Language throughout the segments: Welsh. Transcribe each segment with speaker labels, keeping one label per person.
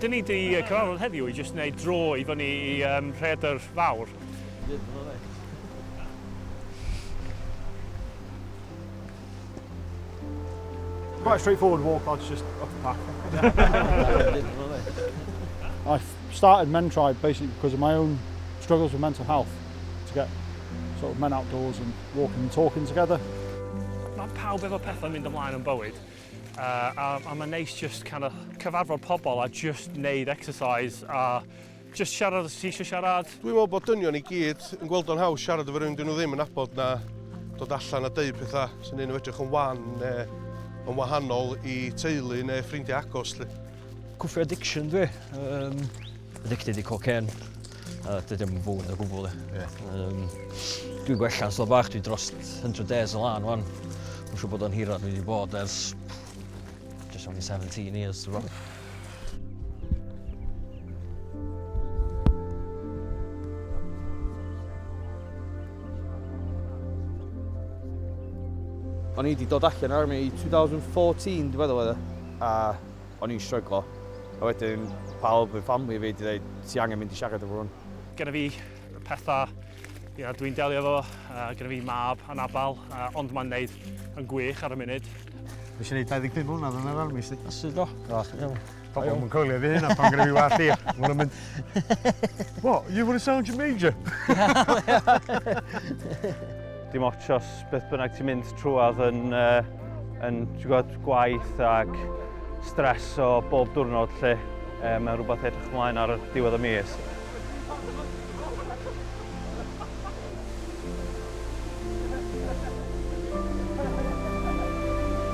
Speaker 1: Dyn ni di cyfarfod heddiw i jyst wneud dro i fyny i um, Rhaeadr Fawr.
Speaker 2: Quite a straightforward walk, lads, just up the path. I started Men Tribe basically because of my own struggles with mental health, to get sort of men outdoors and walking and talking together.
Speaker 1: Mae pawb efo pethau mynd ymlaen yn bywyd, uh, a, a mae'n neis just kind of cyfarfod pobl a just neud exercise a just siarad os ti eisiau siarad.
Speaker 3: Dwi'n meddwl bod dynion i gyd yn gweld o'n haws siarad efo rhywun dyn nhw ddim yn nabod na dod allan a deud pethau sy'n neud nhw edrych yn wan neu yn wahanol i teulu neu ffrindiau agos. Lly.
Speaker 4: Cwffio addiction dwi. Um, addicted i cocaine. Uh, dydy o'm yn fywyd o gwbl. Yeah. Um, dwi'n gwella'n slow bach, dwi dros 100 days yn lan wan. Mae'n siŵr bod o'n hirach dwi wedi bod ers just only 17 years. Dwi'n
Speaker 5: O'n i wedi dod allan o'r army 2014, dwi'n meddwl oedd e, a o'n i'n stryglo. A wedyn pawb yn family fi wedi dweud, ti angen mynd i siarad efo rhywun.
Speaker 1: Gyda fi pethau you know, dwi'n delio efo, gyda fi mab anabal, ond mae'n neud yn gwych ar y munud.
Speaker 6: Nes i wneud 25 mlynedd yn yr army, sti.
Speaker 4: Asu do?
Speaker 6: Do. Iawn. Pobl yn coelio fi hynna pan gyda fi wallt hir. Maen nhw'n mynd, what, you want to Sergeant Major?
Speaker 7: Dim ots os beth bynnag ti'n mynd trwodd yn, uh, yn gwybod, gwaith ac stres o bob diwrnod lle. Um, mae'n rhywbeth edrych ymlaen ar diwedd y mis.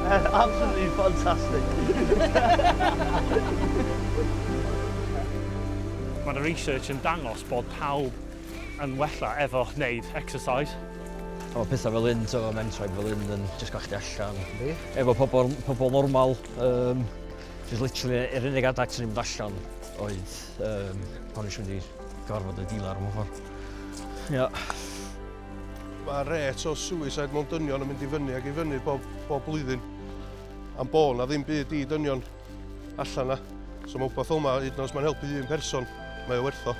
Speaker 8: Absolutely fantastic.
Speaker 1: Mae'r research yn dangos bod pawb yn wella efo wneud exercise.
Speaker 4: A mae pethau fel hyn, so, mentrau fel hyn yn just gael chdi allan. Efo pobl, pobl normal, um, just literally, yr unig adag sy'n mynd allan oedd um, pan eisiau mynd i gyfarfod y dealer mewn ffordd. Ia.
Speaker 3: Mae rate o suicide mewn dynion yn mynd i fyny ac i fyny bob, bob blwyddyn. Am bo na ddim byd i dynion allan na. So mae wbeth fel yma, hyd yn oed os mae'n helpu un person, mae o werth o.